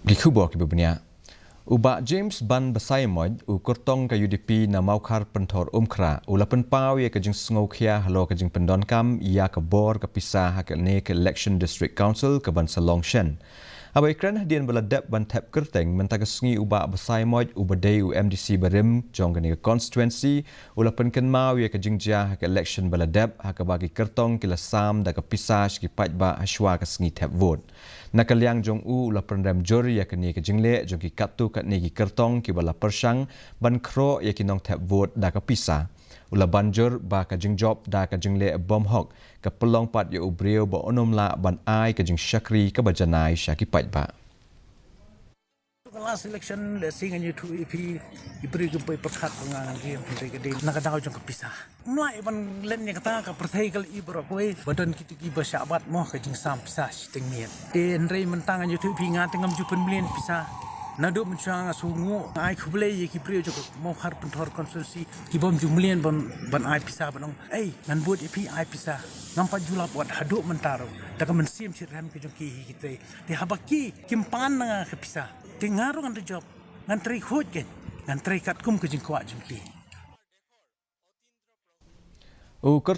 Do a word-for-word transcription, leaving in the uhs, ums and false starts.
Ki khubor kiba bniah. U Bah James Ban Basaiawmoit, u kyrtong ka U D P na Mawkhar Pynthor Umkhrah, u la pynpaw ïa ka jingsngewkhia halor ka jingpyndonkam ïa ka bor ka pisa ha kane ka election District Council kaban sa long shen. Haba ïakren hadien ba la dep ban thep kyrteng, mynta ka sngi u Bah Basaiawmoit uba dei u M D C barim jong kane ka constituency, u la pynkynmaw ïa ka jingjia ha ka election ba la dep, ha kaba ki kyrtong ki la sam da ka pisa sha ki paidbah hashwa ka sngi thep vote. Na ka liang jong u, u la pynrem jur ïa kane ka jingleh jong ki katto katne ki kyrtong kiba la pyrshang ban khroh ïa ki nongthep vote da ka pisa. U la ban jur ba ka jingjop da ka jingleh bymhok ka pynlong pat ïa u briew ba un ym lah ban ai ka jingshakri kaba janai sha ki paidbah. Ka last election, lehse ngan ïathuh ïa phi, i briew kim poi pyrkhat ba nga ngan ri hynrei ka dei na ka daw jong ka pisa. Ym lah ban len ïa kata, ka pyrthei ka la i baroh kawei ba don kito kiba shah bat mo ka jingsam pisa shiteng miet. Te hynrei mynta ngan ïathuh ïa phi, nga te ngam ju pynmlien pisa. Naduh mynshuwa nga sngewnguh, nga ai khublei ïa ki briew jong ka Mawkhar Pynthor constituency kibym ju mlien ban, ban ai pisa, ban ong, "Ei, ngan vote ïa phi, ai pisa." Ngam pat ju lap wat haduh mynta ruh. Da ka mynsiem shitrhem ka jong ki hi ki trei. Te haba ki kim pan na nga ka pisa, te nga ruh ngan da jop, ngan trei khuid kein, ngan trei katkum ka jingkwah jong ki. U kyr-